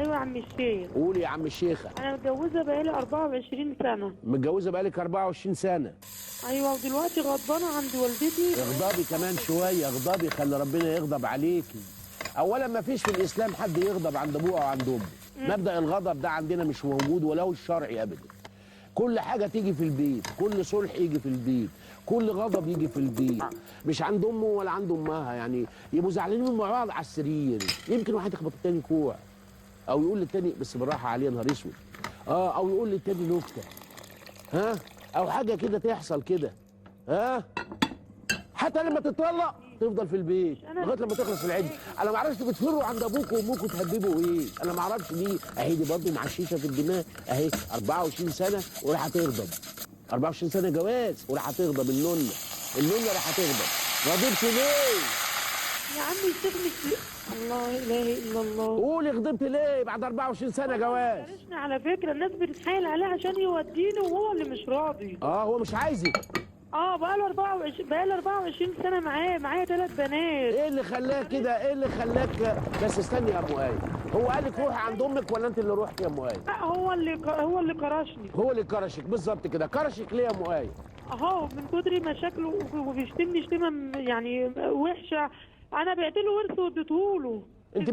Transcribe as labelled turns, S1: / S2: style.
S1: ايوه يا عم الشيخ.
S2: قولي يا عم الشيخه.
S1: انا متجوزة بقالي 24 سنة.
S2: متجوزة بقالك 24 سنة.
S1: ايوه، ودلوقتي غضبانه عند والدتي.
S2: اغضبي كمان شوية، اغضبي، خلي ربنا يغضب عليكي. اولا ما فيش في الاسلام حد يغضب عند ابوه او عند امه. مبدا الغضب ده عندنا مش موجود ولو الشرعي ابدا. كل حاجة تيجي في البيت، كل صلح يجي في البيت، كل غضب يجي في البيت، مش عند امه ولا عند امها. يعني يبقوا زعلانين مع بعض على السرير، يمكن واحد يخبط التاني كوع، او يقول للتاني بس بالراحة عليه نهار اسود، او يقول للتاني نكتة، ها، او حاجة كده تحصل كده، ها. حتى لما تتطلق تفضل في البيت لغاية لما تخلص العدة. انا ما اعرفش بتفروا عند ابوكم وامكم تهببوا ايه، انا ما اعرفش ليه. اهي دي برضه مع الشيشة في الدماغ اهي، 24 سنة وراح تغضب، 24 سنة جواز وراح تغضب. النونه النونه راح تغضب. غضبت ليه؟
S1: يا عم الشيخ مش الله، لا اله الا الله.
S2: قولي غضبت ليه بعد 24 سنة جواز؟
S1: على فكرة الناس بتتحايل عليه عشان يوديني وهو اللي مش راضي.
S2: هو مش عايزك.
S1: بقاله 24، بقاله 24 سنة معايا 3 بنات.
S2: ايه اللي خلاك كده؟ ايه اللي خلاك؟ بس استني يا ام آية، هو قال لك روحي عند امك ولا انت اللي روحتي يا ام آية؟
S1: لا، هو اللي كرشني.
S2: هو اللي كرشك بالظبط كده. كرشك ليه يا ام آية؟
S1: اهو من كتر مشاكله وبيشتمني شتيمه يعني وحشة. انا بعت له ورث واديته له.
S2: انت